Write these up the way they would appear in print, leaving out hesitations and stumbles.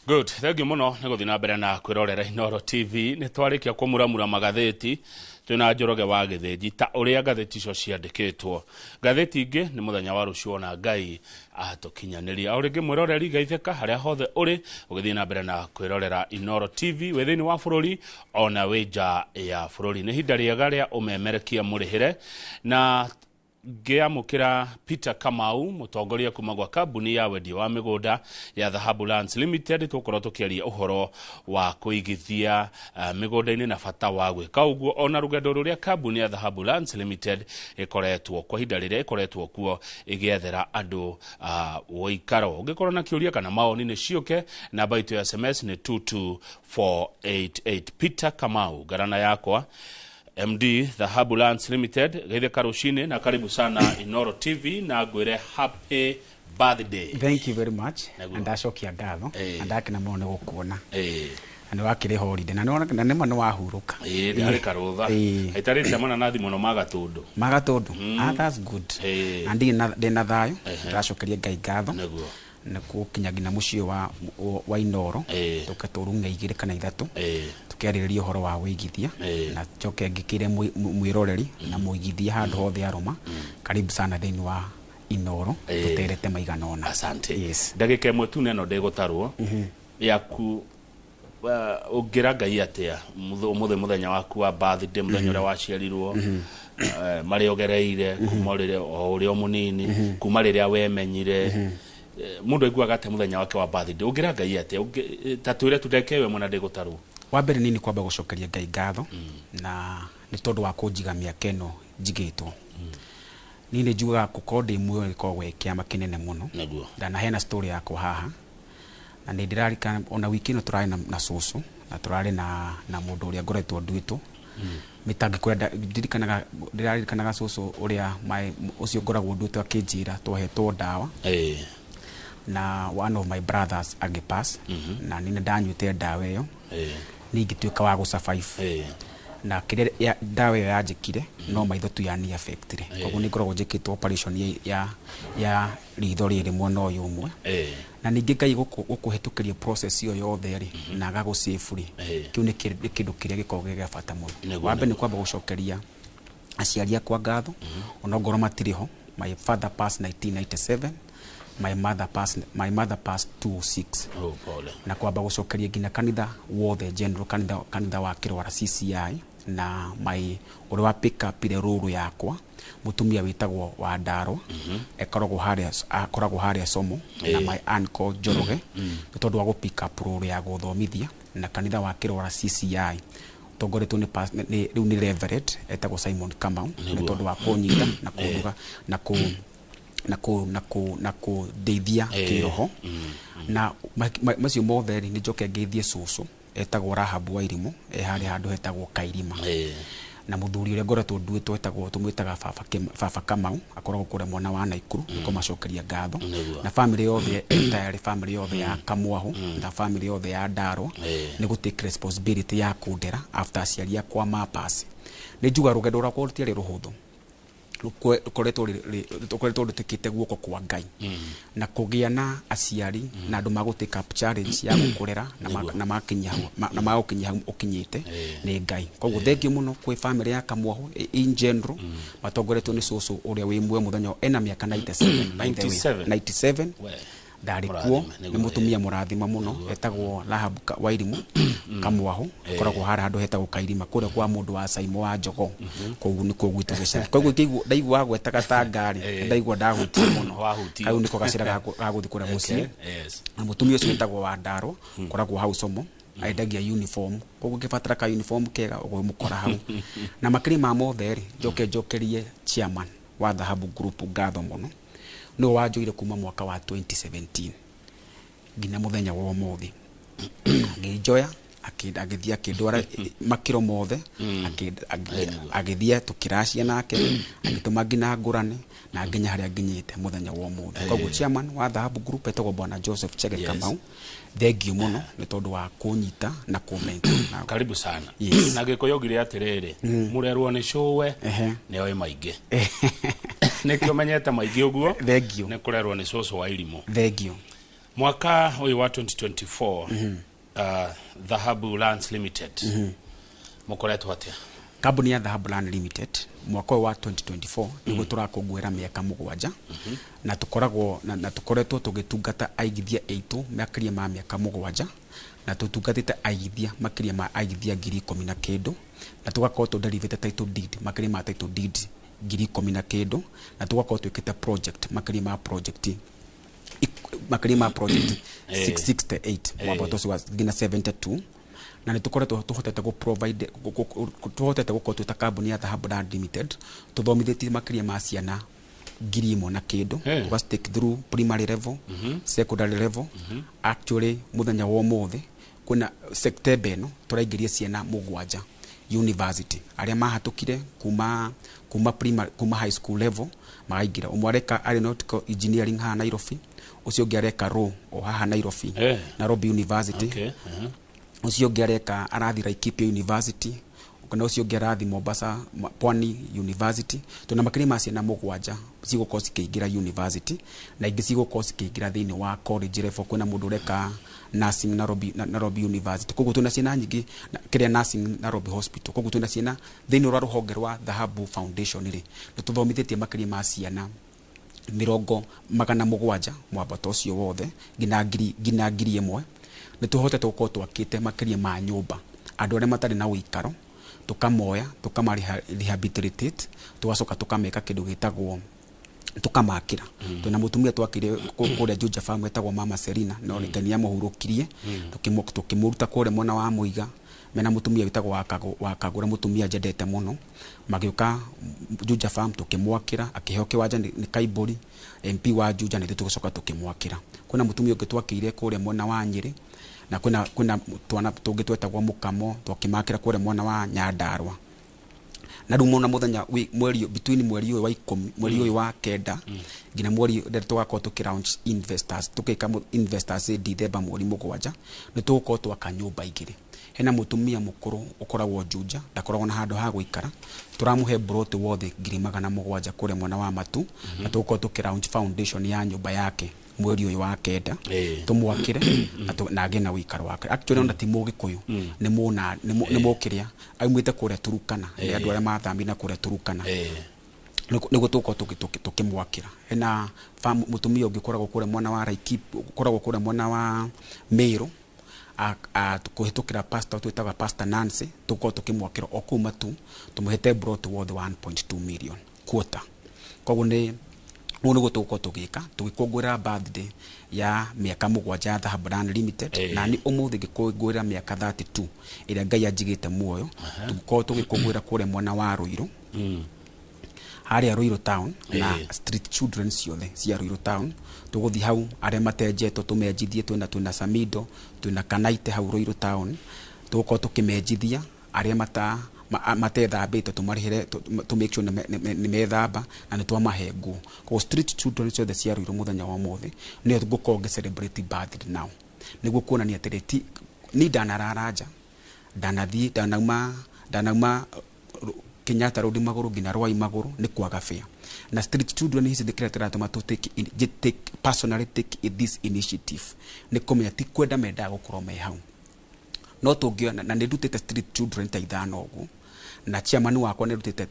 Good, thank you muno nĩ gũthiĩ na mbere na kwĩrorera Inooro TV. Nĩ twarĩkia kũmuramura magathĩti twĩna Njoroge wa Gĩthĩnji ta ũrĩa ngathĩti icio ciandĩkĩtwo. Ngathĩti ingĩ nĩ mũthenya wa rũciũ ona Ngai atũkinyanĩria. O rĩngĩ mwĩroreri geithĩka harĩa hothe ũrĩ ũgĩthiĩ na mbere na kwĩrorera Inooro TV wĩ thĩinĩ wa bũrũri ona wĩ nja ya bũrũri. Nĩ ihinda rĩega rĩa ũmemerekia mũrĩhĩre na ngĩamũkĩra Peter Kamau, mũtongoria kuma gwa kambuni ya wendia wa mĩgũnda ya Dhahabu Lands Limited. Tũgũkorwo tũkĩaria ũhoro wa kũigithia mĩgũnda-inĩ na bata wa gwĩka ũguo, ona rũgendo rũrĩa kambuni ya Dhahabu Lands Limited ĩkoretwo kwa ihinda rĩrĩa ĩkoretwo kuo ĩgĩethera andũ ũikaro. Ũngĩkorwo na kĩũria kana mawoni nĩ ciũke, namba itũ ya SMS nĩ 22488. Peter Kamau, ngarana yakwa, MD Dhahabu Lands Limited, geithĩka rũcinĩ na karibu sana Inooro TV na ngwĩre happy birthday. Thank you very much. Naguo. Na ndacokia ngatho. Na ndakena mũno nĩ gũkuona. Na nĩ wakĩrĩ holiday na nĩ na nĩma nĩ wahurũka. Ĩĩ, ndarĩ karũtha. Itarĩte mananathi mũno ma Gatũndũ. Magatũndũ. Ah, that's good. Na ndirĩ na ndĩna thayũ. Ndĩracokeria Ngai ngatho. Nĩ gũkinya nginya mũciĩ wa Inooro. Tũke tũrung'e igĩrĩ kana ithatũ. Tũkĩarĩrĩria ũhoro wa wĩigithia. Na njoke ngĩkĩre mwĩroreri na mũigithia handũ hothe arũma. Karibu sana thĩinĩ wa Inooro. Tũterete maigana ũna. Asante. Yes. Ndagĩka ĩmwe tu neno ndĩgũtarwo yaku, ũngĩra Ngai atĩa ũmũthĩ mũthenya waku wa birthday, mũthenya ũrĩa waciarirwo, marĩa ũgereire kuma rĩrĩa o ũrĩa o mũnini, kuma rĩrĩa wemenyire? Mũndũ aiguaga atĩa mũthenya wake wa birthday? Ũngĩra Ngai atĩa? Ta twĩre tu ndagĩka ĩyo ĩmwe na ndĩgũtarwo. Wa mbere nĩ kwamba gũcokeria Ngai ngatho na nĩ tondũ wa kũnjiga mĩaka ĩno njigĩtwo. Niĩ nĩ njugaga gũkorwo ndĩ muoyo gĩkoragwo gĩ kĩama kĩnene mũno. Ndanaheana story yakwa haha na nĩ ndĩrarikana ona wiki ĩno tũrarĩ na cũcũ na tũrarĩ na mũndũ ũrĩa ngoretwo nduĩtwo mĩtangĩko ĩrĩa ndirikanaga, ndĩraririkanaga cũcũ ũrĩa ũcio ngoragwo nduĩtwo akĩnjĩra twahetwo ndawa na one of my brothers agĩpass na niĩ nĩ ndanyuĩte ndawa ĩyo, niĩ ngĩtuĩka wa gũ-survive. Na kĩrĩa ndawa ĩyo yanjĩkire no maitho tu yani affectire. Koguo nĩ ngoragwo njĩkĩtwo operation ya ritho rĩrĩ mwena ũyũ ũmwe. Na ningĩ Ngai gũkũhetũkĩria process ĩyo yothe rĩ na agagũ-save rĩ, kĩu nĩ kĩndũ kĩrĩa gĩkoragwo gĩ gĩa bata mũno. Wa mbere nĩ kwamba gũcokeria aciari akwa ngatho, ona ongorwo matirĩ ho. My father passed 1997, my mother passed 206. Oh, pole. Na kwamba gũcokeria nginya kanitha wothe general, kanitha wa Kĩrwara CCI, na my ũrĩa wa pick up ile rũrũ yakwa, mũtumia wĩtagwo wa Ndarwa, akoragwo harĩa Somo, na my uncle Njoroge nĩ tondũ wa gũ pick up rũrũ ya gũthomithia, na kanitha wa Kĩrwara CCI tongoretwo nĩ rĩu nĩ Reverend etagwo Simon Kamau, nĩ tondũ wa kũnyita na kũnduga na kũndeithia kĩroho. Na macio mothe rĩ, nĩ njoke ngeithie cũcũ etagwo Rahabu wa Irimũ, e harĩa handũ hetagwo Kairima, na mũthuri ũrĩa ngoretwo nduĩtwo etagwo, tũmwĩtaga baba Kamau, akoragwo kũrĩa mwena wa Naikuru. Nĩ kũmacokeria ngatho na family yothe entirely, family yothe ya Kamwahu na family yothe ya Ndarwa nĩ gũ take responsibility ya kũndera after aciari akwa mapass. Nĩ njuga rũgendo rwakwa rũtiarĩ rũhũthũ, rũkoretwo rũtĩkĩte guoko kwa Ngai na kũgĩa na aciari na andũ magũ take up challenge ya gũkũrera na makinyia hau na magũkinyia hau ũkinyĩte nĩ Ngai. Koguo thank you mũno kwĩ family ya Kamwahu in general, matongoretio nĩ cũcũ ũrĩa wĩ muoyo mũthenya ena mĩaka 97, by the way. 97? 97. We. Ndarĩ kuo. Mũrathime, nĩ nĩguo, mũtumia mũrathima mũno etagwo Rahab Wairimu Kamwahu, akoragwo harĩa handũ hetagwo Kairima kũrĩa kwa mũndũ wa Saimo wa Njogoo. Kũu nĩkuo gwitũ gĩcagi. Koguo ngĩigua ndaigua wagwetaga ta ngari, ndaigua ndahutia mũno. Wahutio. Kau nĩko gacĩra ga gũthiĩ kũrĩa mũciĩ. Na mũtumia ũcio wĩtagwo Wandarwa koragwo hau Somo, endagia uniform, koguo ũngĩbatara ka uniform kega ũgũmũkora hau. Na makĩria ma mothe rĩ, njoke njokerie chairman wa Dhahabu Group ngatho mũno, nĩwe wanjoire kuma mwaka wa 2017 nginya mũthenya wa ũmũthĩ, akĩnjoya agĩthiĩ akĩndwara makĩro mothe, agĩthiĩ tũkĩracia nake, agĩtũma nginya ngũrane na nginya harĩa nginyĩte mũthenya wa ũmũthĩ. Koguo chairman wa Dhahabu Group etagwo Bwana Joseph Chege Kamau, thank you mũno nĩ tondũ wa kũnyita na kũmentor na Karibu sana. Yes. Na gĩkũyũ augire atĩrĩrĩ, mũrerwo nĩ cũwe nĩ oĩ maingĩ. Nĩkĩo menyete maingĩ ũguo. Thank you. Nĩ kũrerwo nĩ cũcũ wa irimũ. Thank you. Mwaka ũyũ wa 2024, Dhahabu Lands Limited mũkoretwo atĩa? Kambuni ya Dhahabu Land Limited mwaka ũyũ wa 2024 nĩguo tũrakũngũĩra mĩaka 7, na tũkoragwo na tũkoretwo tũgĩtungata aigithia aitũ makĩria ma mĩaka 7, na tũtungatĩte aigithia makĩria ma aigithia 10,000 na kĩndũ, na tũgakorwo tũderivĩte title deed makĩria ma title deed 10,000 na kĩndũ, na tũgakorwo twĩkĩte project makĩria ma project makĩria ma project 668 mwambato ũcio wa nginya 72, na nĩ tũkoretwo tũhotete gũ provide tũhotete gũkorwo twĩ ta kambuni ya Dhahabu Land Limited tũthomithĩtie makĩria ma ciana 1,000 na kĩndũ, tũga stick through primary level, secondary level. Actually mũthenya wa ũmũthĩ kwĩna September ĩno tũraingĩria ciana 7 university arĩa mahatũkire kuma primary, kuma high school level magaingĩra. Ũmwe areka aeronautical engineering haha Nairobi, ũcio ũngĩ areka law o haha Nairobi, Nairobi University. Ũcio ũngĩ areka arathi Laikipia University, kana ũcio ũngĩ arathi Mombasa Pwani University. Tuna makĩria ma ciana 7 cigũkorwo cikĩingĩra university, na ingĩ cigũkorwo cikĩingĩra thĩinĩ wa college level. Kwĩna mũndũ ũreka nursing Nairobi University, koguo twĩna ciana nyingĩ kĩrĩa nursing Nairobi Hospital. Koguo twĩna ciana thĩinĩ wa rũhonge rwa Dhahabu Foundation rĩ, nĩ tũthomithĩtie makĩria ma ciana 700 mwambato ũcio wothe nginya 1,000. Nĩ tũhotete gũkorwo twakĩte makĩria ma nyũmba andũ arĩa matarĩ na ũikaro, tũkamoya tũkama rehabilitate, tũgacoka tũkameka kĩndũ gĩtagwo tũkamakĩra. Twĩna mũtumia twakire kũrĩa Juja Farm wetagwo Mama Serena, no Ngai nĩamũhurũkirie, tũkĩmũruta kũrĩa mwena wa Mũiga mena mũtumia wĩtagwo wa Kagũra, mũtumia njendete mũno, magĩũka Juja Farm tũkĩmwakĩra, akĩheo kĩwanja nĩ Kaibori MP wa Juja, na ithuĩ tũgĩcoka tũkĩmwakĩra. Kwĩna mũtumia ũngĩ twakĩire kũrĩa mwena wa Nyĩrĩ, na kwĩna twana tũngĩ twetagwo Mũkamo twakĩmakĩra kũrĩa mwena wa Nyandarua. Na rĩu mona mũthenya mweri between mweri ũyũ wa 10, mweri ũyũ wa 9 nginya mweri rĩrĩa tũgakorwo tũkĩ launch investors, tũgĩka investors December mweri 7, nĩ tũgũkorwo twaka nyũmba 2. Hena mũtumia mũkũrũ ũkoragwo Juja, ndakoragwo na handũ ha gũikara, tũramũhe broti wothe 700,000 kũrĩa mwena wa Matu, na tũgũkorwo tũkĩ launch foundation ya nyũmba yake mweri ũyũ wa 9, tũmwakĩre na agĩe na ũikaro wake. Actually ona ti Mũgĩkũyũ, nĩ mũna nĩ mũkĩrĩa aumĩte kũrĩa Turukana, nĩ andũ arĩa mathamire na kũrĩa Turukana, nĩguo tũgũkorwo tũkĩmwakĩra. Hena mũtumia ũngĩ ũkoragwo kũrĩa mwena wa Laikipia, ũkoragwo kũrĩa mwena wa Meru, kũhĩtũkĩra pastor twĩtaga Pastor Nancy, tũgũkorwo tũkĩmwakĩra o kũu Matu, tũmũhete broti wothe 1.2 million quarter. Koguo nĩ ũguo nĩguo tũgũkorwo tũgĩka tũgĩkũngũĩra birthday ya mĩaka 7 ya Dhahabu Land Limited, na nĩ ũmũthĩ ngĩkũngũĩra mĩaka 32 ĩrĩa Ngai anjigĩte muoyo, tũgũkorwo tũgĩkũngũĩra kũrĩa mwena wa Ruiru, harĩa Ruiru town, na street children ciothe cia Ruiru town tũgũthiĩ hau, arĩa matenjetwo tũmenjithie, twĩna Samido, twĩna Kanaite hau Ruiru town, tũgũkorwo tũkĩmenjithia arĩa matethambĩte tũmarĩhĩre, tũ make sure nĩ methamba na nĩ twamahe nguo. Koguo street children ciothe cia Ruiru mũthenya wa ũmũthĩ nĩyo ngũkorwo ngĩ celebrate birthday nao, nĩguo kuonania atĩrĩ ti ni ndanarara nja, ndanathiĩ ndanauma Kenyatta Road magũrũ nginya Rwai magũrũ nĩ kwaga fare. Na street children ici kĩrĩa kĩratũma tũ take personally take this initiative nĩ kũmenya ti kwenda mendaga gũkorwo me hau, no tũngĩona na nĩ ndutĩte street children ta 5 ũguo, na chairman wakwa nĩ ndutĩte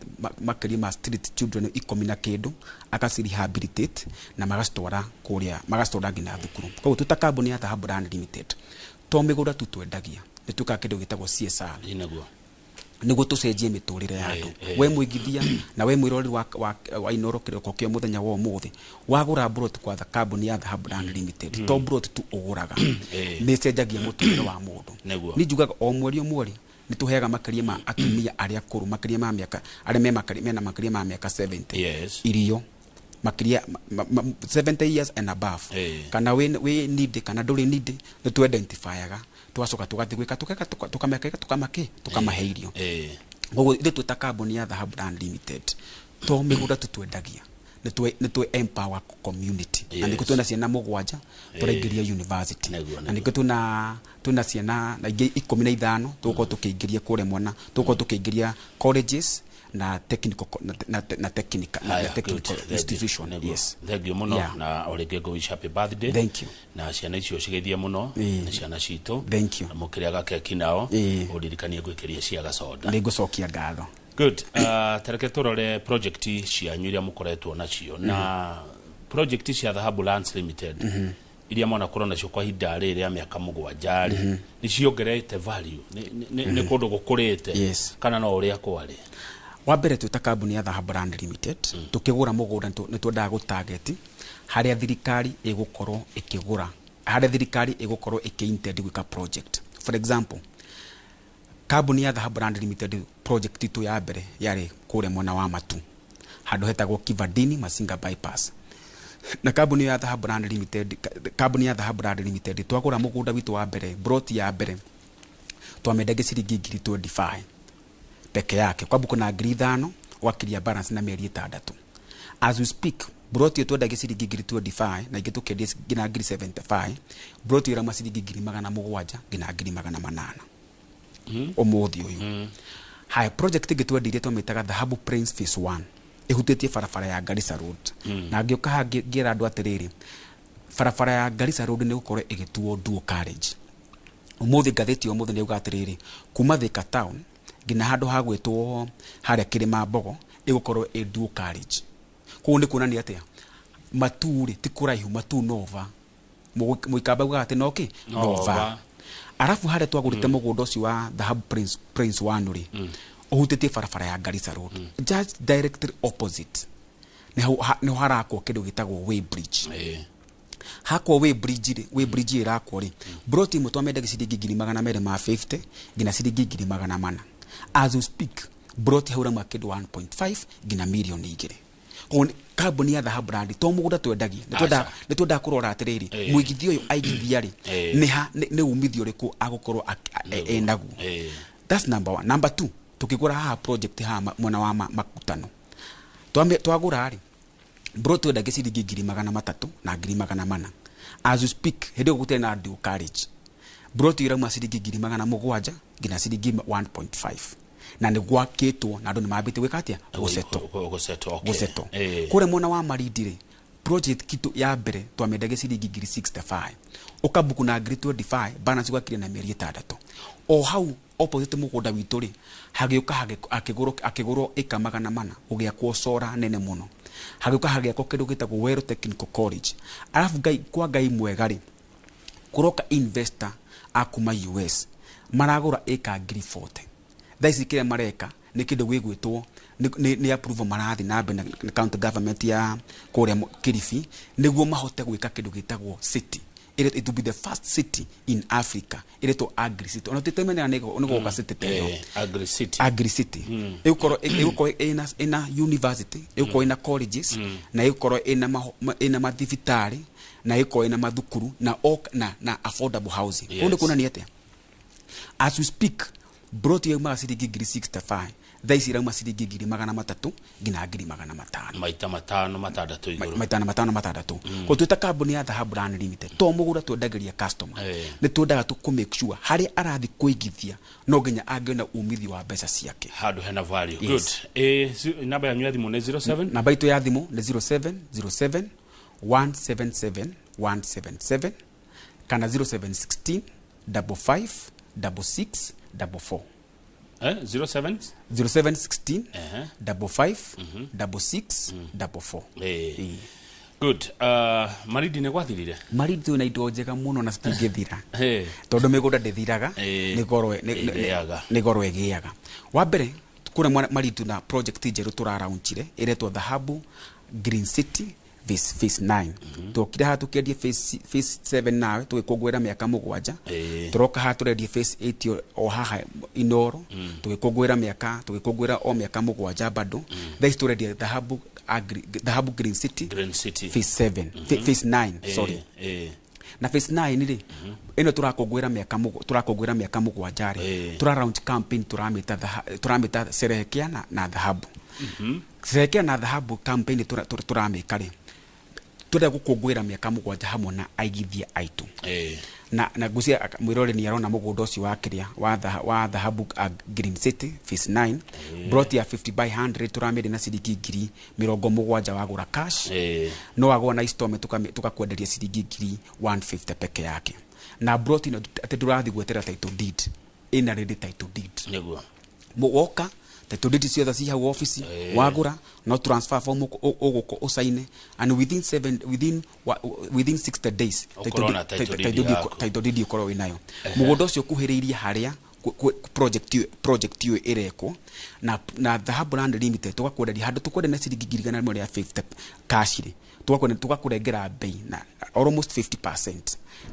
makĩria ma street children 10 na kĩndũ, akaci rehabilitate na magacitwara kũrĩa, magacitwara nginya thukuru. Koguo twĩ ta kambuni ya Dhahabu Land Limited to mĩgũnda tu twendagia, nĩ twĩkaga kĩndũ gĩtagwo CSR nĩguo tũcenjie mĩtũrĩre ya andũ. We mũigithia na we mwĩroreri wa Inooro kĩroko kĩa mũthenya wa ũmũthĩ, wagũra broti kwa kambuni ya Dhahabu Land Limited, to broti tu ũgũraga, nĩ ĩcenjagia mũtũrĩre wa mũndũ. Niĩ njugaga o mweri o mweri nĩ tũheaga makĩria ma atumia arĩa akũrũ makĩria ma mĩaka arĩa mena makĩria ma mĩaka 70 irio makĩria 70 years and above, kana wĩ needy kana ndũrĩ needy, nĩ tũ identifyaga tũgacoka tũgathiĩ gwĩka tũgeka tũkameka tũkamake tũkamahe irio. Koguo ithuĩ twĩ ta kambuni ya Dhahabu Land Limited to mĩgũnda tu twendagia, nĩ twĩ empower community, na nĩkĩo twĩna ciana 7 tũraingĩria university, na nĩkĩo twĩna ciana na ingĩ 15 tũgũkorwo tũkĩingĩria kũrĩa mwena, tũgũkorwo tũkĩingĩria colleges na technical na technical na technical institution. Yes, thank you muno. Na orĩngĩ ngũ wish happy birthday. Thank you. Na ciana icio cigeithie muno, nĩ ciana citũ. Thank you. Mũkĩrĩaga keki nao ũririkanie gwĩkĩria cia gacoda. Nĩngũcokia ngatho. Good. Tareke tũrore project cianyu iria mũkoretwo nacio, na project cia Dhahabu Lands Limited iria mwanakorwo nacio kwa ihinda rĩrĩ rĩa mĩaka 7 rĩ, nĩ ciongerete value, nĩ kũndũ gũkũrĩte kana no ũrĩa kwarĩ? Wa mbere twĩ ta kambuni ya Dhahabu Land Limited, tukĩgũra mũgũnda nĩ twendaga gũ target harĩa thirikari ĩgũkorwo ĩkĩgũra, harĩa thirikari ĩgũkorwo ĩkĩ-intend gwĩka project. For example, kambuni ya Dhahabu Land Limited project itũ ya mbere yarĩ kũrĩa mwena wa Matu, handũ hetagwo Kivandini Masinga Bypass. Na kambuni ya Dhahabu Land Limited, kambuni ya Dhahabu Land Limited twagũra mũgũnda witũ wa mbere, broti ya mbere twamendagia ciringi 25,000 peke yake, kwa buku na 5,000 wakiria balance na mĩeri 6. As we speak, broti ĩyo twendagia ciringi 25,000 na ingĩ tũkendia nginya 75,000, broti ĩyo ĩrauma ciringi 700,000 nginya 800,000 ũmũthĩ ũyũ. Haya, project ĩngĩ twendirie twamĩtaga Dhahabu Prince Phase 1, ĩhutĩtie barabara ya Garissa Road. Na ngĩũka haha ngĩra andũ atĩrĩrĩ, barabara ya Garissa Road nĩ gũkorwo ĩgĩtuo dual carriage. Ũmũthĩ ngathĩti ya ũmũthĩ nĩ yuga atĩrĩrĩ, kuma Thika town nginya handũ ha gwĩtwo harĩa Kĩrĩma Mbogo ĩgũkorwo ĩ dual carriage. Koguo nĩ kuonania atĩa, Matu rĩ ti kũraihu, Matu nova mũikamba ugaga atĩ no kĩ nova. Arabu harĩa twagũrĩte mũgũnda ũcio wa Dhahabu Prince 1 rĩ, ũhutĩtie barabara ya Garissa Road, just directly opposite nĩho harakwo kĩndũ gĩtagwo way bridge. Hakwo way bridge rĩ, way bridge ĩrakwo rĩ, broti ĩmwe twamendagia ciringi 250,000 nginya ciringi 400,000. As we speak, broti hau rauma kĩndũ 1.5 nginya 2 million. Koguo kambuni ya Dhahabu Land to mũgũnda twendagia, nĩ twendaga kũrora atĩrĩrĩ, mũigithia ũyũ aigithia rĩ, nĩ umithio ũrĩkũ agũkorwo enaguo. That's number one. Number two, tukĩgũra haha project haha mwena wa Makutano, twagũra rĩ, bro twendagia ciringi 300,000 na 400,000. As we speak, hĩndĩ ĩyo gũtirĩ na dual carriage, broti ĩrauma ciringi 700,000 nginya ciringi 1.5, na nĩ gwakĩtwo na andũ nĩ mambĩtie gwĩka atĩa, gũsetwo. Gũsetwo. Gũsetwo. Kũrĩa mwena wa Malindi rĩ, project kitũ ya mbere twamendagia ciringi 65,000, ũkabuku na 25,000, balance ũgakiria na mĩeri 6. O hau opposite mũgũnda witũ rĩ, hagĩũka akĩgũrwo ĩka 400, gũgĩakwo cora nene mũno, hagĩũka hagĩakwo kĩndũ gĩtagwo Wero Technical College. Arabu Ngai kwa Ngai mwega rĩ, kũroka investor a kuma US maragũra ĩka 40,000. Thaa ici kĩrĩa mareka nĩ kĩndũ gĩgwĩtwo nĩ approval marathiĩ na mbere na county government ya kũrĩa Kilifi, nĩguo mahote gwĩka kĩndũ gĩtagwo city. It will be the first city in Africa ĩretwo Agri City. Ona tũtimenyaga nĩ gũka city ta ĩyo. Agri City. Agri City ĩgũkorwo ĩna university, ĩgũkorwo ĩna colleges, na ĩgũkorwo ĩna mathibitarĩ, na ĩgũkorwo ĩna mathukuru na affordable housing. Ũũ nĩ kuonania atĩa, as we speak, broti yaumaga ciringi 65,000, thaa ici irauma ciringi 300,000 nginya 500,000. Maita 5 6 igũrũ. Maita 5 6. Ko twĩta kambuni ya Dhahabu Land Limited, to mũgũnda twendagĩria customer, nĩ twendaga tũ make sure harĩa arathi kũigithia no nginya angĩona umithio wa mbeca ciake, handũ hena value. Good. Namba yanyu ya thimũ nĩ 07? Namba itũ ya thimũ nĩ 0707 177 177 kana 0716 55 66 44. 07? 0716 55 66 44. Good. Malindi nĩ gwathirire? Malindi twĩna indo njega mũno na citingĩthira, tondũ mĩgũnda ndĩthiraga, nĩ goro ĩgĩaga. Wa mbere kũrĩa Malindi na project njerũ tũraraunchire ĩretwo Dhahabu Green City phase 9. Twokire haha tũkĩendia phase 7, nawe tũgĩkũngũĩra mĩaka 7. Tũroka haha tũrendia phase 8 o haha Inoro, tũgĩkũngũĩra mĩaka, tũgĩkũngũĩra o mĩaka 7 bado. Thaa ici tũrendia Dhahabu Green City, Green City phase 7, phase 9, sorry. Na phase 9 rĩ, ĩno tũrakũngũĩra mĩaka tũrakũngũĩra mĩaka 7 rĩ, tũra launch campaign tũramĩta serehekea na dhahabu. Serehekea na dhahabu campaign tũramĩka rĩ, Twenda gũkũngũĩra mĩaka 7 hamwe na aigithia aitũ. Na ngwĩciria mwĩroreri nĩ arona mũgũnda ũcio wa kĩrĩa wa Dhahabu Green City phase 9 plot ya 50 by 100 tũramĩendia na ciringi ngiri mĩrongo mũgwanja wagũra cash. No wagũra na installment tũkakwenderia ciringi ngiri 150 peke yake. Na plot ĩno atĩ ndũrathiĩ gwetera title deed, ĩna ready title deed. Nĩguo. Woka title deed ciothe ci hau office, wagũra no transfer form ũgũka ũcaine and within seven within within 60 days title deed ũkorwo wĩnayo. Mũgũnda ũcio ũkuhĩrĩirie harĩa project ĩyo ĩrekwo na Dhahabu Land Limited tũgakwenderia handũ tũkwenderia na ciringi ngiri igana rĩmwe rĩa 50 cash rĩ, tũgakũrengera bei na almost 50%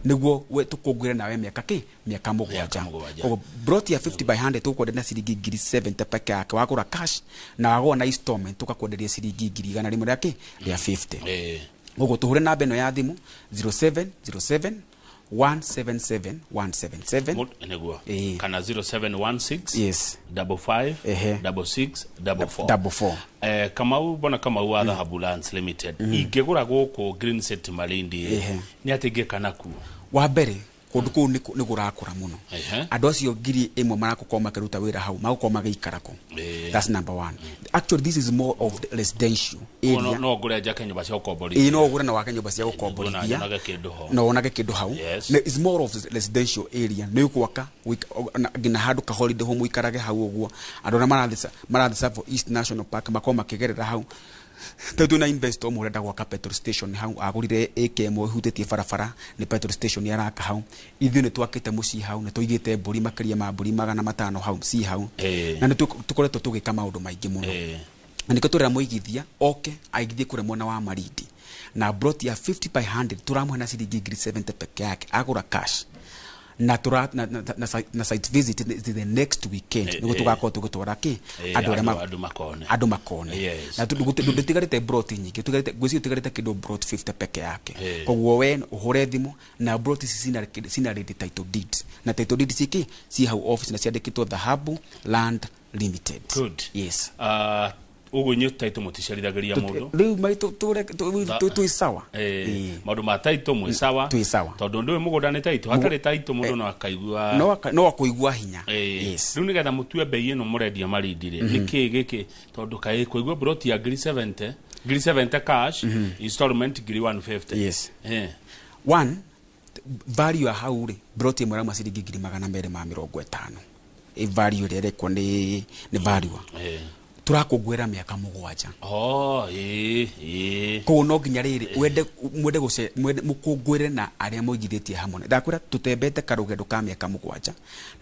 nĩguo we tũkũngũĩre nawe mĩaka 7. Koguo plot ya 50 by 100 tũgũkwenderia na ciringi ngiri 70 peke yake wagũra cash, na wagũra na installment tũgakwenderia ciringi ngiri igana rĩmwe rĩa 50. Koguo tũhũre namba ĩno ya thimũ 0707 177 177 nĩguo, kana 0716 yes 55 66 44. Kamau bona Kamau wa Dhahabu Lands Limited ingĩgũra gũkũ Green City Malindi nĩ atĩ ingĩka naku? Wa mbere kũndũ kũu nĩ kũrakũra mũno. Andũ acio 1000 marakorwo makĩruta wĩra hau magũkorwo magĩikara kũ. That's number one. Actually this is more of the residential area. No ngũre njake nyũmba cia gũkomborithia. No ũgũre na wake nyũmba cia gũkomborithia. No wonage kĩndũ hau. It's more of residential area. Nĩ ũgwaka nginya handũ ka holiday home ũikarage hau ũguo. Andũ arĩa marathiĩ Tsavo East National Park makorwo makĩgerera hau. Tondũ na investor ũmwe ũrenda gwaka petrol station hau agũrire AK ĩmwe ĩhutĩtie barabara nĩ petrol station araka hau. Ithuĩ nĩ twakĩte mũciĩ hau, nĩ tũigĩte mbũri makĩria ma mbũri 500 hau ci hau. Na nĩ tũkoretwo tũgĩka maũndũ maingĩ mũno. Na nĩkĩo tũrera mũigithia oke aigithie kũrĩa mwena wa Malindi na plot ya 50 by 100 tũramũhe na ciringi ngiri 70 peke yake agũra cash. Na na site visit is the next weekend nĩguo tũgakorwo tũgĩtwara kĩ andũ makone. Na tũtigarĩte plot nyingĩ, ngwĩciria tũtigarĩte kĩndũ plot 50 peke yake. Koguo we ũhũre thimũ na plot ici cina ready title deed, na title deed cikĩ ci hau office na ciandĩkĩtwo Dhahabu Land Limited. Good. Yes. Ũguo inyuĩ title mũticerithagĩria mũndũ rĩu maitũ twĩ sawa. Maũndũ ma title mwĩ sawa, tondũ ndũĩ mũgũnda nĩ title, hatarĩ title mũndũ no akaigua no akũigua hinya. Rĩu nĩgetha mũtue bei ĩno mũrendia Malindi rĩ, nĩkĩ gĩkĩ tondũ kaĩ kũigua plot ya ngiri 70 ngiri 70 cash, installment ngiri 150. Yes. One value ya hau rĩ, plot ĩmwe ĩrauma ciringi ngiri 250. Ĩ value ĩrĩa ĩrekwo nĩ value. Tũrakũngũĩra mĩaka 7. Koguo no nginya rĩrĩ wende mwende mũkũngũĩre na arĩa mũigithĩtie hamwe. Ndakwĩra tũtembete karũgendo ka mĩaka 7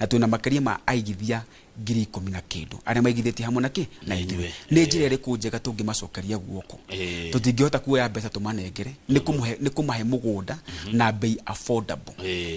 na twĩna makĩria ma aigithia ngiri 10 na kĩndũ arĩa maigithĩtie hamwe na kĩ na ithuĩ. Nĩ njĩra ĩrĩkũ njega tũngĩmacokeria guoko? Tũtingĩhota kuoya mbeca tũmanengere, nĩ kũmahe mũgũnda na bei affordable.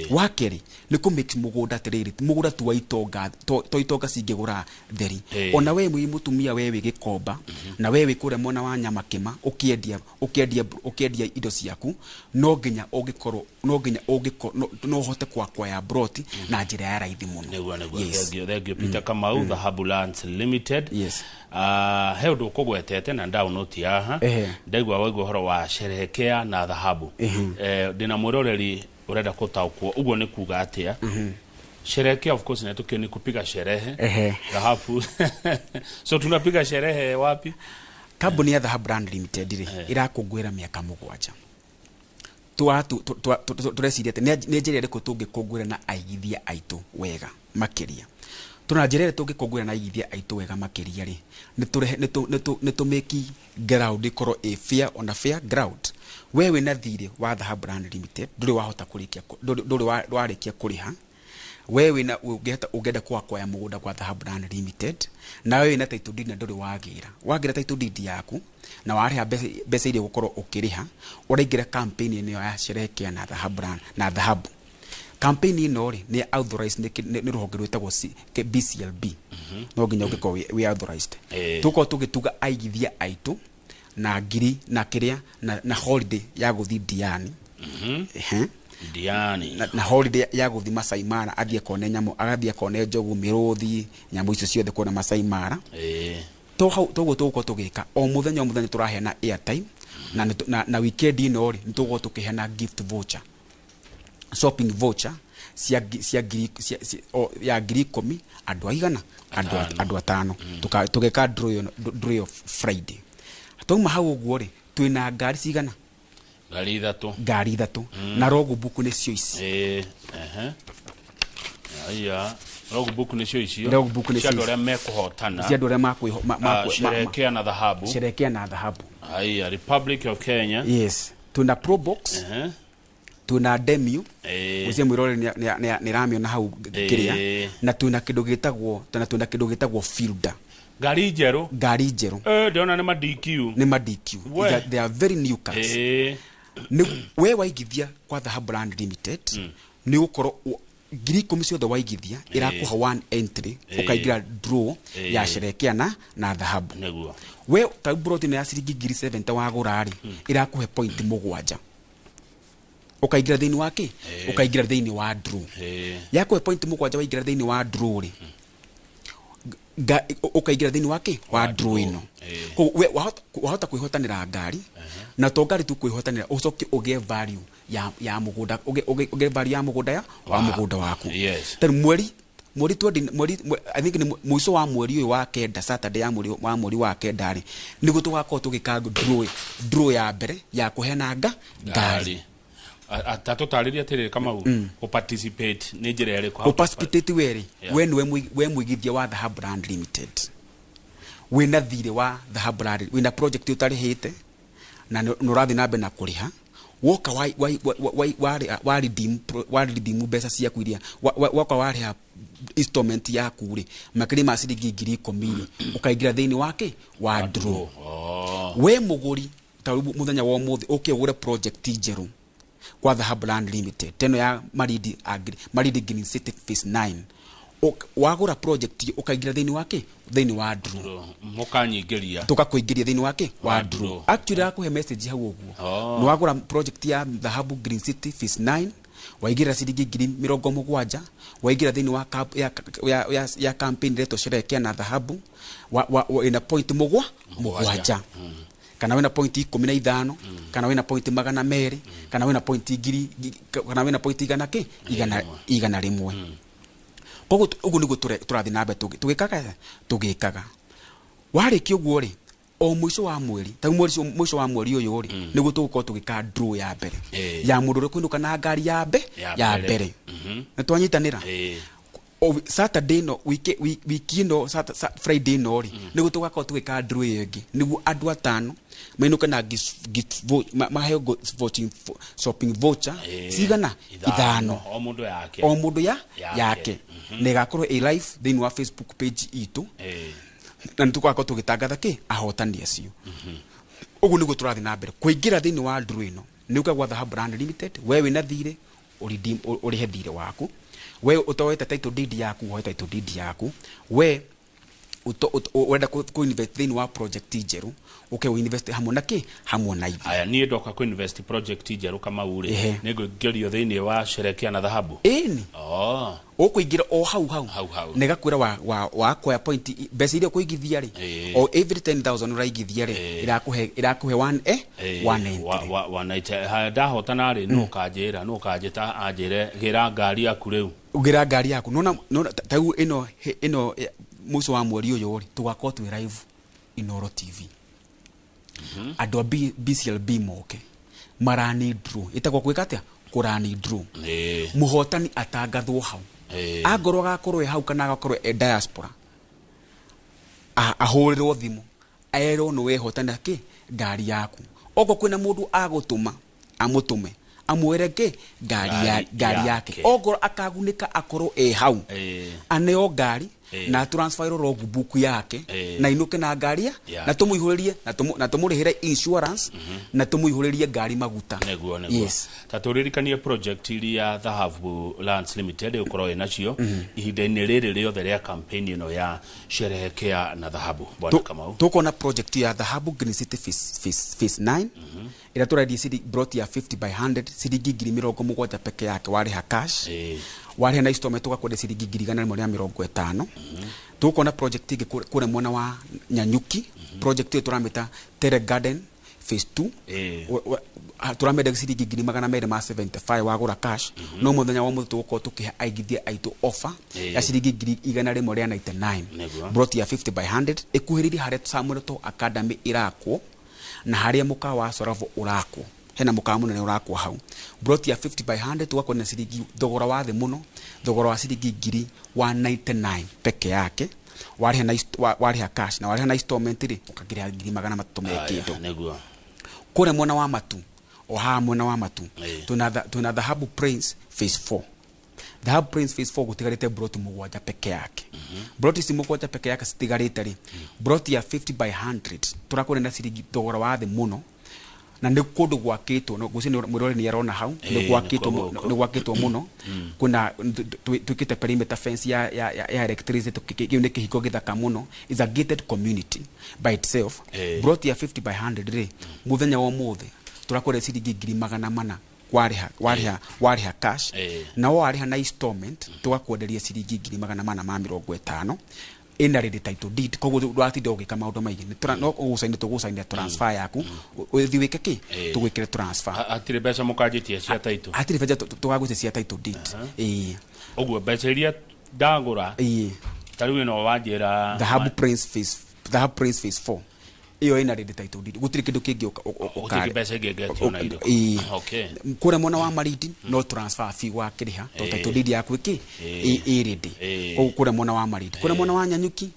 Wa kerĩ nĩ kũ make mũgũnda atĩrĩrĩ, mũgũnda ti wa itonga, to itonga cingĩgũra theri. Ona we wĩ mũtumia, we wĩ gĩkomba, na we wĩ kũrĩa mwena wa Nyamakĩma ũkĩendia indo ciaku, no nginya ũngĩkorwo no nginya ũngĩkorwo no ũhote kwakwaya broti na njĩra ya raithi mũno. Nĩguo. Thank you Peter Kamau, Dhahabu Lands Limited. Yes. He ũndũ ũkũgwetete na ndaunoti haha ndaigua waigua ũhoro wa sherehekea na dhahabu. Ndĩna mwĩroreri ũrenda gũtaũkwo ũguo nĩ kuga atĩa. Sherehekea of course inatokea ni kupiga sherehe. Dhahabu. So tunapiga sherehe wapi? Kambuni ya Dhahabu Land Limited rĩ ĩrakũngũĩra mĩaka 7. Tũreciria atĩ nĩ njĩra ĩrĩkũ tũngĩkũngũĩra na aigithia aitũ wega makĩria. Tuna njĩra ĩrĩa tũngĩkũngũĩra na aigithia aitũ wega makĩria rĩ, nĩ tũmĩki ground ĩkorwo ĩ fair on a fair ground. We wĩna thirĩ wa Dhahabu Land Limited ndũrĩ wahota kũrĩkia, ndũrĩ warĩkia kũrĩha. We wĩna ũngĩenda kwakwaya mũgũnda kwa Dhahabu Land Limited, na we wĩna title deed na ndũrĩ wagĩra title deed yaku na warĩha mbeca iria ũgũkorwo ũkĩrĩha, ũraingĩra campaign ĩno ya sherehekea na Dhahabu Land na Dhahabu. Campaign ĩno rĩ nĩ authorized nĩ rũhonge rwĩtagwo BCLB. No nginya ũngĩkorwo wĩ authorized. Tũkorwo tũgĩtuga aigithia aitũ na ngiri na kĩrĩa na holiday ya gũthiĩ Diani. Diani. Na holiday ya gũthiĩ Masai Mara athiĩ akone nyamũ, agathiĩ akone njogu, mĩrũthi, nyamũ icio ciothe kuona Masai Mara. To hau toguo tũgũkorwo tũgĩka o mũthenya, o mũthenya tũraheana airtime, na weekend ĩno rĩ, nĩ tũgũkorwo tũkĩheana gift voucher, shopping voucher cia ngiri ya 10,000, andũ aigana? Andũ 5. Tũgeka draw ĩyo Friday. Twauma hau ũguo rĩ, twĩna ngari cigana? Ngari 3. Ngari 3. Na logbook nĩcio ici. Aya, logbook nĩcio icio. Logbook nĩcio Cia andũ ici. arĩa mekũhotana. Cia andũ arĩa Sherekea na dhahabu. Sherekea na dhahabu. Aya, Republic of Kenya. Yes. Tuna Probox. Tuna Demio. Ucio mwirore nĩ ramĩona hau kĩrĩa. Na tuna kĩndũ gĩtagwo, tuna kĩndũ gĩtagwo Fielder. Ngari njerũ. Ngari njerũ. Ndĩrona nĩ ma DQ. Nĩ ma DQ. They are very new cars. Nĩ we waigithia kwa Dhahabu Land Limited, nĩ ũgũkorwo 10,000 ciothe waigithia, ĩrakũha one entry, ũkaingĩra draw ya sherekea na dhahabu. Nĩguo. We ta broti ya ciringi 70,000 wagũra rĩ, ĩrakũhe point 7. Ũkaingĩra thĩinĩ wa kĩ? Ũkaingĩra thĩinĩ wa draw. Yakũhe point 7 waingĩra thĩinĩ wa draw rĩ, ũkaingĩra thĩinĩ wa kĩ? Wa draw ĩno. Koguo we wahota kwĩhotanĩra ngari, na to ngari tu kwĩhotanĩra, ũcoke ũgĩe value ya mũgũnda, ũgĩe value ya mũgũnda ya, wa mũgũnda waku. Tarĩu mweri, mweri twendi, mweri, I think nĩ mũico wa mweri ũyũ wa kenda, Saturday ya mweri, wa mweri wa kenda rĩ, nĩguo tũgakorwo tũgĩka draw ya mbere ya kũheana ngari. Ta tũtarĩrie atĩrĩrĩ Kamau, gũ participate nĩ njĩra ĩrĩkũ? Gũ participate we rĩ, we nĩwe we mũigithia wa Dhahabu Land Limited. Wĩna thirĩ wa Dhahabu Land, wĩna project ũtarĩhĩte na nĩ ũrathiĩ na mbere na kũrĩha. Woka wa redeem mbeca ciaku iria, woka warĩha installment yaku rĩ, makĩria ma ciringi 10,000 rĩ, ũkaingĩra thĩinĩ wa kĩ? Wa draw. We mũgũri, ta rĩu mũthenya wa ũmũthĩ, ũke ũgũre project njerũ kwa Dhahabu Land Limited, teno ya Maridi Agri, Maridi Green City Phase 9. Wagũra project ũkaingĩra thĩinĩ wa kĩ? Thĩinĩ wa draw. Draw. Mũkanyingĩria. Tũkakũingĩria thĩinĩ wa kĩ? Wa Wa draw. draw. Actually, akũhe message hau ũguo. Nĩ wagũra project ya Dhahabu Green City Phase 9, waingĩra ciringi 70,000, waingĩra thĩinĩ wa ya campaign ĩretwo Sherekea na Dhahabu, ĩna point 7. Kana wĩna point 15, kana wĩna point 200, kana wĩna point ngiri, kana wĩna point igana kĩ? Igana, 100. Koguo ũguo nĩguo tũrathiĩ na mbere tũgĩkaga, tũgĩkaga. Warĩkia ũguo rĩ, o mũico wa mweri, ta mũico wa mweri ũyũ rĩ, nĩguo tũgũkorwo tũgĩka draw ya mbere. Ya mũndũ ũrĩa ũkũinũka na ngari ya Ya ya mbere. mbere. Nĩ twanyitanĩra? O Saturday no, wiki, wiki ĩno, Friday ĩno rĩ, nĩguo tũgakorwo tũgĩka draw ĩyo ĩngĩ, nĩguo andũ 5 mainũke na gift maheo shopping voucher cigana? 5. 5. O mũndũ yake. O mũndũ Yake. yake. Na ĩgakorwo ĩ live thĩinĩ wa Facebook page itũ. Na nĩ tũgakorwo tũgĩtangatha kĩ? Ahotani acio. Ũguo nĩguo tũrathiĩ na mbere. Kũingĩra thĩinĩ wa draw ĩno, nĩ ũka gwa Dhahabu Land Limited, we wĩna thirĩ, ũrĩhe thirĩ waku. We ũtoete title deed yaku, woe title deed yaku. We ũrenda kũ invest thĩinĩ wa project njerũ, ũke ũ invest hamwe na kĩ? Hamwe na ithuĩ. Aya, niĩ ndoka kũ invest project njerũ Kamau rĩ, nĩ ngũingĩrio thĩinĩ wa Sherekea na Dhahabu? Ĩni. Ũkũingĩra o hau hau. Hau hau. Na ĩgakwĩra wa kuoya point, mbeca iria ũkũigithia rĩ, o every 10,000 ũraigithia rĩ, ĩrakũhe one, one entry. Wa night. Haya, ndahotana rĩ, nũ ũkanjĩra, nũ ũkanjĩta anjĩre, gĩra ngari yaku rĩu. Gĩra ngari yaku. Nona, nona, ta rĩu ĩno, ĩno, mũico wa mweri ũyũ rĩ, tũgakorwo twĩ live Inooro TV. Andũ a BCLB moke marani draw. Ĩtagwo gwĩka atĩa? Kũrani draw. Mũhotani atangathwo hau. Angorwo agakorwo e hau kana agakorwo e diaspora, ahũrĩrwo thimũ, erwo nĩ wehotana kĩ? Ngari yaku. Okorwo kwĩna mũndũ agũtũma, amũtũme, amwĩre kĩ? Ngari Ngari ngari yake. yake. Okorwo akagunĩka akorwo e hau. Aneo ngari, na transfer logbook yake, na inũke na ngari ya, na tũmũihũrĩrie, na tũmũrĩhĩre insurance, na tũmũihũrĩrie ngari maguta. Nĩguo, nĩguo. Yes. Ta tũririkanie project iria Dhahabu Lands Limited ĩgũkorwo ĩnacio ihinda-inĩ rĩrĩ rĩothe rĩa campaign ĩno ya Sherehekea na Dhahabu. Bwana Kamau. Tũkona project ya Dhahabu Green City Phase 9, ĩrĩa tũrendia plot ya 50 by 100, ciringi 70,000 peke yake warĩha cash. Warĩha na installment tũgakwenderia ciringi 150,000. Tũgũkorwo na project ĩngĩ kũrĩa mwena wa Nyanyuki. Project ĩyo tũramĩta Terre Garden phase 2. Tũramĩendagia ciringi 275,000 wagũra cash. No mũthenya wa ũmũthĩ tũgũkorwo tũkĩhe aigithia aitũ offer ya ciringi 199,000. Plot ya 50 by 100 ĩkuhĩrĩirie harĩa Samuel Eto'o Academy ĩrakwo na harĩa mũkawa wa Soravo ũrakwo. Hena mũkawa mũnene ũrakwo hau. Plot ya 50 by 100 tũgakorwo na ciringi thogora wa thĩ mũno, thogora wa ciringi 199 peke yake. Warĩha na warĩha cash na warĩha na installment rĩ, ũkagĩrĩha 300,000 me kĩndũ. Kũrĩa mwena wa Matu, o haha mwena wa Matu, twĩna Dhahabu Prince phase 4. Dhahabu Prince phase 4 gũtigarĩte broti 7 peke yake. Broti ici 7 peke yake citigarĩte rĩ, broti ya 50 by 100 tũrakwenda na ciringi thogora wa thĩ mũno, na nĩ kũndũ gwakĩtwo, no ngwĩciria mwĩroreri nĩ arona hau. Nĩ gwakĩtwo nĩ gwakĩtwo mũno. Kwĩna twĩkĩte perimeter fence ya electricity. Kĩu nĩ kĩhingo gĩthaka mũno, is a gated community by itself. Broti ya 50 by 100 rĩ, mũthenya wa ũmũthĩ tũrakwenda ciringi 400,000 warĩha cash. Na warĩha na installment tũgakwenderia ciringi 450,000. Ĩna ready title deed, koguo ndũratinda ũgĩka maũndũ maingĩ. No ũgũcaina, tũgũcaina transfer yaku, ũthiĩ wĩke kĩ, tũgwĩkĩre transfer. Hatirĩ mbeca mũkanjĩtie cia title? Hatirĩ mbeca tũgagwĩtia cia title deed, ĩĩ. Ũguo mbeca iria ndagũra, ta rĩu ĩno wanjĩra? Dhahabu Prince phase 4 ĩyo ĩna ready title deed, gũtirĩ kĩndũ kĩngĩ Gũtirĩ mbeca ĩngĩ ĩngetio na irĩkũ? Ĩĩ. Kũrĩa mwena wa Marindi no transfer fee wakĩrĩha to title deed yaku ĩkĩ ĩ ready. Koguo kũrĩa mwena wa Marindi, kũrĩa mwena wa Nyanyuki,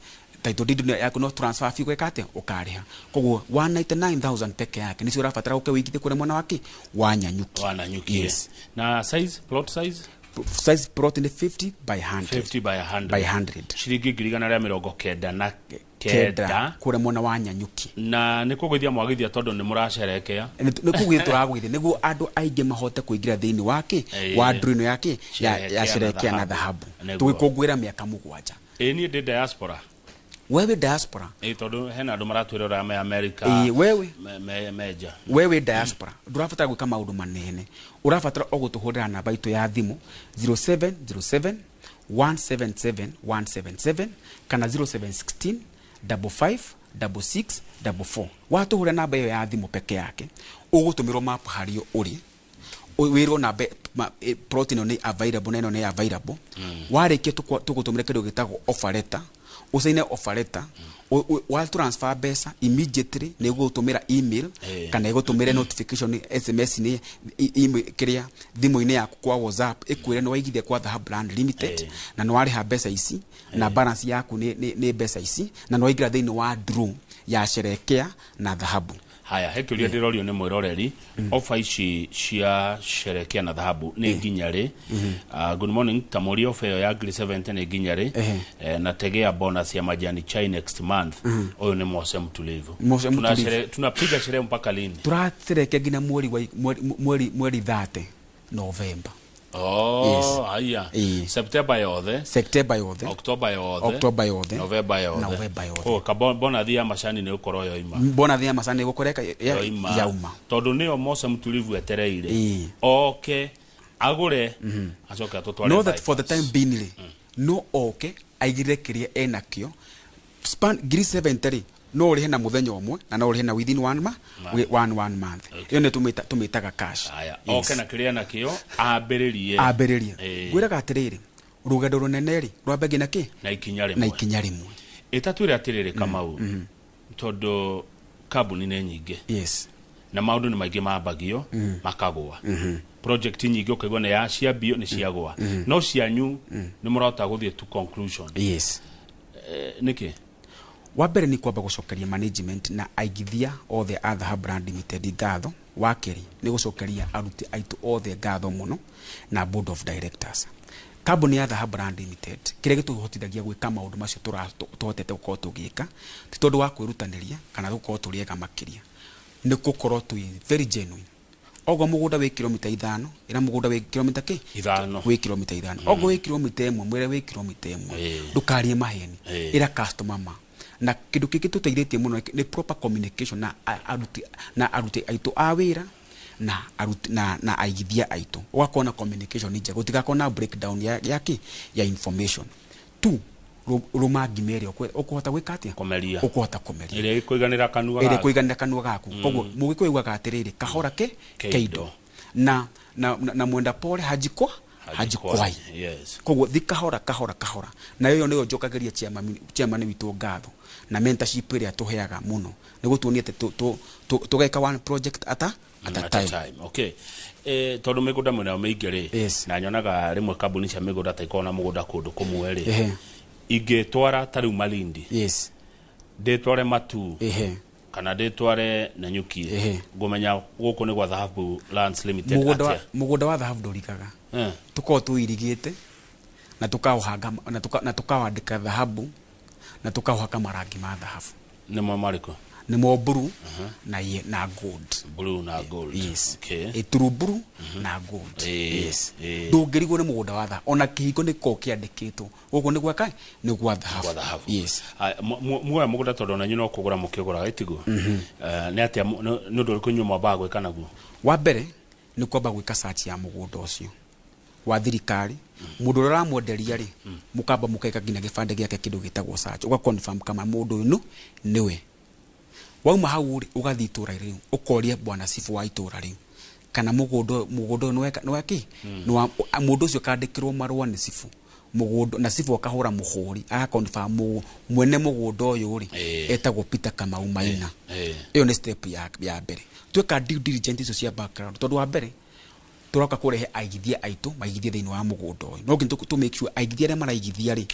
title deed yaku no transfer fee gwĩka atĩa, ũkarĩha. Koguo 199,000 peke yake nĩcio ũrabatara ũke wĩigithie kũrĩa mwena wa kĩ, wa Nyanyuki. Wa Nanyuki. Yes. Na size, plot size? Size plot nĩ 50 by 100. 50 by 100. By 100. Ciringi 199,000. Kenda kũrĩa mwena wa Nyanyuki. Na nĩ kũgũithia mwagithia tondũ nĩ mũracerekea? Nĩ kũgũithia tũragũithia nĩguo andũ aingĩ mahote kũingĩra thĩinĩ wa kĩ, wa ndũrũ ĩno ya kĩ, ya Sherekea na Sherekea na Dhahabu. Dhahabu. Tũgĩkũngũĩra mĩaka 7. Ĩ niĩ ndĩ diaspora? Wewe diaspora? Ĩ, tondũ hena andũ maratwĩrora me America. Ĩ, wewe me nja. Wewe diaspora ndũrabatara gwĩka maũndũ manene, ũrabatara o gũtũhũrĩra namba itũ ya thimũ 0707 177 177 kana 0716 55 66 44. Watũhũrĩra namba ĩyo ya thimũ peke yake, ũgũtũmĩrwo map harĩa ũrĩ, wĩrwo namba plot ĩno nĩ available na ĩno nĩ available. Warĩkia tũgũtũmĩra kĩndũ gĩtagwo offer letter, ũcaine offer letter. Wa transfer mbeca immediately nĩ ĩgũgũtũmĩra email kana ĩgũtũmĩre notification SMS nĩ email kĩrĩa thimũ-inĩ yaku kwa WhatsApp, ĩkwĩre nĩ waigithia kwa Dhahabu Land Limited na nĩ warĩha mbeca ici na balance yaku nĩ mbeca ici na nĩ waingĩra thĩinĩ wa draw ya Sherekea na Dhahabu. Haya, he kĩũria ndĩrorio nĩ mwĩroreri. Ofa ici cia Sherekea na Dhahabu nĩ nginya rĩ? Good morning, tamũria ofa ĩyo ya 70,000 nĩ nginya rĩ? Na tegea bonus ya majani chai next month. Ũyũ nĩ Mose Mtulivu. Mose Mtulivu. Tunapiga sherehe mpaka lini? Tũracerekea nginya mweri wa mweri 30 November. Oh, Yes. haya. September yothe? September yothe. October yothe? October yothe. November yothe. November yothe. Oh, ka bonus ya macani nĩ ũkorwo yoima? Bonus ya macani ĩgũkoreka Yoima. Yauma. Tondũ nĩyo Mose Mtulivu etereire. Oke agũre, acoke atũtware No, that for the bypass. time being rĩ, no oke aigĩrĩre kĩrĩa enakĩo span 70,000 rĩ, no ũrĩhe na mũthenya ũmwe na no ũrĩhe na within one month. Ĩyo nĩ tũmĩtaga cash. Haya, Yes. oke na kĩrĩa nakĩo ambĩrĩrie. Ambĩrĩrie. Ngwĩraga atĩrĩrĩ, rũgendo rũnene rĩ rwambagia na kĩ? Na ikinya Na rĩmwe. ikinya rĩmwe. Ĩtatwĩre atĩrĩrĩ, Kamau, tondũ kambuni nĩ nyingĩ na maũndũ nĩ maingĩ mambagio makagũa, project nyingĩ ũkaigua nĩ ya ciambio nĩ ciagũa, no cianyu nĩ mũrahota gũthiĩ to conclusion. Nĩkĩ? Wa mbere nĩ kwamba gũcokeria management na aigithia othe a Dhahabu Land Limited ngatho. Wa kerĩ nĩ gũcokeria aruti aitũ othe ngatho mũno na board of directors. Kambuni ya Dhahabu Land Limited, kĩrĩa gĩtũhotithagia gwĩka maũndũ macio tũhotete gũkorwo tũgĩka ti tondũ wa kwĩrutanĩria kana gũkorwo tũrĩ ega makĩria, nĩ gũkorwo twĩ very genuine. Ogo mũgũnda wĩ kilomita 5, ĩra mũgũnda wĩ kilomita kĩ? 5. Wĩ kilomita 5. Ogo wĩ kilomita 1, mwĩre wĩ kilomita 1. Ndũkarie maheni. Ĩra customer ma. Na kĩndũ kĩngĩ tũteithĩtie mũno nĩ proper communication na aruti aitũ a wĩra. na aruti na aigithia aitũ, ũgakorwo na communication njega, gũtigakorwo na breakdown ya kĩ ya information tu. Rũma ngima ĩrĩa ũkũhota gwĩka atĩa? Kũmeria. Ũkũhota kũmeria. Ĩrĩa ĩkũiganĩra kanua ĩrĩa gaku. Ĩkũiganĩra kanua gaku. Koguo mũgĩkũyũ augaga atĩrĩrĩ, kahora ke keindo. Keindo na mwenda pole hajikwa hajikwai. Koguo thi kahora kahora kahora, na ĩyo nĩyo njokagĩria chairman witũ ngatho na mentorship ĩrĩa tũheaga mũno, nĩ gũtuonia atĩ tũgeka one project at a at a time. Time. Okay. Tondũ mĩgũnda mwĩnayo mĩingĩ rĩ, na nyonaga rĩmwe kambuni cia mĩgũnda ta ikoragwo na mũgũnda kũndũ kũmwe rĩ, ingĩtwara ta rĩu Malindi, ndĩtware Matu, kana ndĩtware Nanyuki, ngũmenya gũkũ nĩ gwa Dhahabu Lands Limited Mũgũnda atĩa? Mũgũnda wa thahabu ndũrikaga. Tũkoragwo tũirigĩte na tũkaũhanga na tũkawandĩka dhahabu na tũkaũhaka marangi ma thahabu. Nĩmo marĩkũ? Nĩmo blue na gold. Blue na gold. Yes. Okay. Ĩturu blue na gold. Yes. Ndũngĩrigwo nĩ mũgũnda wa thahabu, ona kĩhingo nĩ gĩkoragwo kĩandĩkĩtwo gũkũ nĩ gwaka nĩ gwa thahabu. Gwa thahabu. Yes. Aya, muoya mũgũnda, tondũ ona inyuĩ no kũgũra mũkĩgũraga ĩtiguo? Nĩ atĩa nĩ ũndũ ũrĩkũ inyuĩ mwambaga gwĩka naguo? Wa mbere nĩ kwamba gwĩka search ya mũgũnda ũcio wa thirikari, mũndũ ũrĩa ũramwenderia rĩ, mũkamba mũkeka nginya gĩbandĩ gĩake, kĩndũ gĩtagwo search, ũga confirm kama mũndũ ũyũ nĩwe. Wauma hau rĩ, ũgathiĩ itũra rĩu, ũkoria bwana cibu wa itũra rĩu kana mũgũnda ũyũ nĩ wa kĩ, nĩ wa mũndũ ũcio. Kandĩkĩrwo marũa nĩ cibu mũgũnda, na cibu akahũra mũhũri aga confirm mwene mũgũnda ũyũ rĩ etagwo Peter Kamau Maina. Ĩyo nĩ step ya mbere tweka due diligence icio cia background, tondũ wa mbere tũroka kũrehe aigithia aitũ maigithie thĩinĩ wa mũgũnda ũyũ, no nginya tũ make sure aigithia arĩa maraigithia rĩ,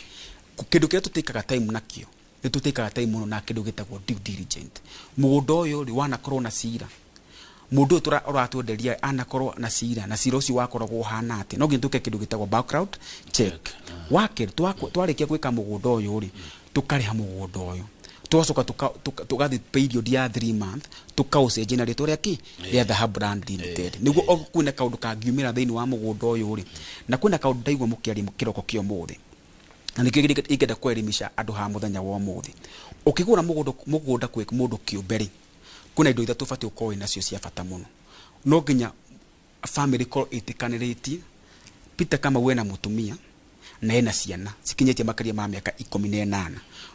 kĩndũ kĩrĩa tũtĩkaga time nakĩo, nĩ tũtĩkaga time mũno na kĩndũ gĩtagwo due diligence. Mũgũnda ũyũ rĩ, wanakorwo na cira? Mũndũ ũyũ ũratwenderia anakorwo na cira, na cira ũcio wakoragwo ũhana atĩa? No nginya tũke kĩndũ gĩtagwo background check. Wa kerĩ, twarĩkia gwĩka mũgũnda ũyũ rĩ, tũkarĩha mũgũnda ũyũ, tũgacoka tũgathiĩ period ya 3 month, tũkaũcenjia na rĩtwa rĩa kĩ, rĩa Dhahabu Land Limited, nĩguo kwĩna kaũndũ kangiumĩra thĩinĩ wa mũgũnda ũyũ rĩ. Na kwĩna kaũndũ ndaigua mũkĩaria kĩroko kĩa ũmũthĩ, na nĩkĩo ingĩenda kwelimisha andũ haha mũthenya wa ũmũthĩ. Ũkĩgũra mũgũnda kwĩ mũndũ kĩũmbe rĩ, kwĩna indo ithatũ ũbatiĩ gũkorwo wĩnacio cia bata mũno. No nginya family ĩkorwo ĩtĩkanĩrĩtie Peter Kamau ena mũtumia na ena ciana cikinyĩtie makĩria ma mĩaka 18.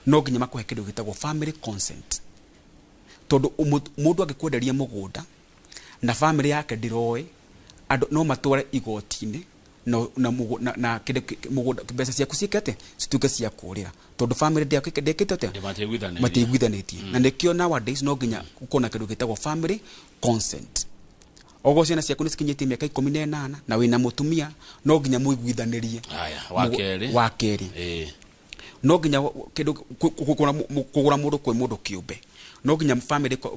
No nginya makũhe kĩndũ gĩtagwo family consent, tondũ mũndũ angĩkwenderia mũgũnda na family yake ndĩroĩ, andũ no matware igoti-inĩ na kĩndũ mũgũnda, mbeca ciaku ciĩke atĩa, cituĩke cia kũrĩra, tondũ family ndĩkĩte atĩa? Matiiguithanĩirie. Matiiguithanĩtie. Na nĩkĩo nowadays no nginya gũkorwo na kĩndũ gĩtagwo family consent. Ogo ciana ciaku nĩ cikinyĩtie mĩaka 18 na wĩna mũtumia, no nginya mũiguithanĩrie. Haya, wa kerĩ. Wa kerĩ, no nginya kĩndũ kũgũra mũndũ kwĩ mũndũ kĩũmbe, no nginya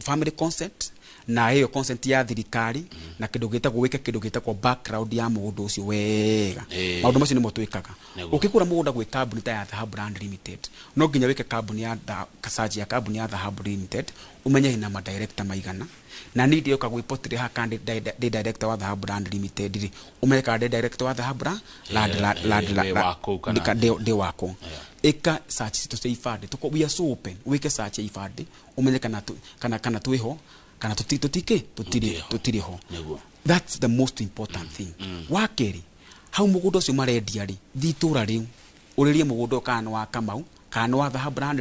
family consent na ĩyo consent ya thirikari, na kĩndũ gĩtagwo wĩke kĩndũ gĩtagwo background ya mũgũnda ũcio wega. Maũndũ macio nĩmo twĩkaga. Ũkĩgũra mũgũnda gwĩ kambuni ta ya Dhahabu Land Limited, no nginya wĩke kambuni ya search ya kambuni ya Dhahabu Limited, ũmenye ĩna madirector maigana, na niĩ ndĩoka gwĩ potire haha kana ndĩ director wa Dhahabu Land Limited rĩ, ũmenye kana ndĩ director wa Dhahabu Land Land Wĩ wa kũu kana- ndĩ wako. Ĩka search citũ cia ibandĩ. We are so open. Wĩke search ya ibandĩ, ũmenye kana twĩho kana tũtikĩ tũtirĩ. Tũtirĩ ho. Tũtirĩ ho. That's the most important thing. Wa kerĩ, hau mũgũnda ũcio marendia rĩ, thiĩ itũra rĩu ũrĩrie mũgũnda ũyũ kana nĩ wa Kamau kana nĩ wa Dhahabu Land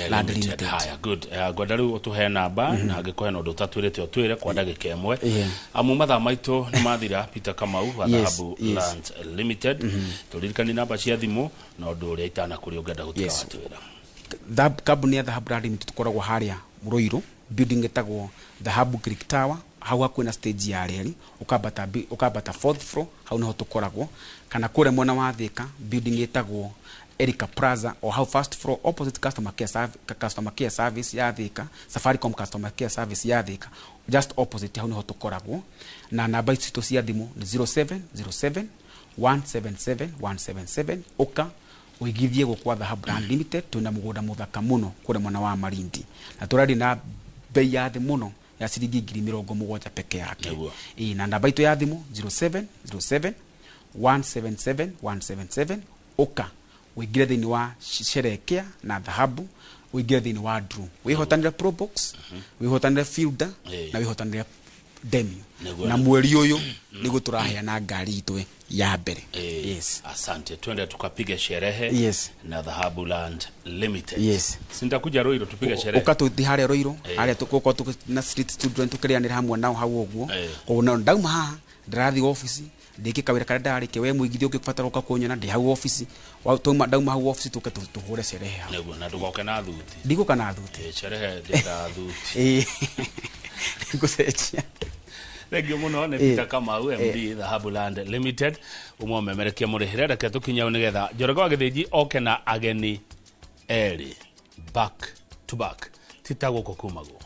Land Limited. Limited. Haya, good. Ngwenda rĩu ũtũhe namba, na angĩkorwo hena ũndũ ũtatwĩrĩte ũtwĩre kwa ndagĩka ĩmwe, amu mathaa maitũ nĩ mathira. Peter Kamau wa Dhahabu Land Limited, tũririkanie namba cia thimũ na ũndũ ũrĩa itanakũria ũngĩenda gũtiga watwĩra. Kambuni ya Dhahabu Land Limited tũkoragwo harĩa Ruiru, building ĩtagwo Dhahabu Greek Tower, hau hakuhĩ na stage ya reri, ũkambata fourth floor, hau niho tũkoragwo, kana kũrĩa mwena wa Thika, building ĩtagwo Erica Plaza, o hau first floor, opposite customer care service ya Thika, Safaricom customer care service ya Thika, just opposite, hau niho tũkoragwo. Na namba citũ cia thimũ nĩ 0707 177 177. Ũka ũigithie gũkũ kwa Dhahabu Land Limited. Twĩna mũgũnda mũthaka mũno kũrĩa mwena wa Malindi, na tũraria na bei ya thĩ mũno ya ciringi 70,000 peke yake. Ĩĩ, na namba itũ ya thimũ 0707 177 177. Ũka ũingĩre thĩinĩ wa sherekea na dhahabu, ũingĩre thĩinĩ wa draw, wĩhotanĩre Probox, wĩhotanĩre Fielder, na wĩhotanĩre Demio. Na mweri ũyũ nĩguo tũraheana ngari itũ ya mbere. Yes. Asante, twende tukapige sherehe. Yes. Na Dhahabu Land Limited. Yes. Sintakuja Ruiru tupige sherehe. Ũka tũthiĩ harĩa Ruiru, harĩa tũgũkorwo na street children tũkĩrĩanĩra hamwe nao hau ũguo. Koguo na ndauma haha ndĩrathiĩ ofici ndĩke kawĩra karĩa ndarĩkia, we mũigithia ũngĩbatara ũka kũnyona ndĩ hau ofici. Ndauma hau ofici tũke tũhũre sherehe hau. Nĩguo, na ndũgoke na thuti. Ndigũka na thuti. Sherehe ndĩendaga thuti. Ngũcenjia. Thengiũ mũno nĩ Peter Kamau, MD Dhahabu Land Limited, ũmwe ũmemerekia mũrĩhĩre. Reke tũkinye hau nĩgetha Njoroge wa Gĩthĩnji oke na ageni erĩ back to back, ti ta gũkũ kumagwo.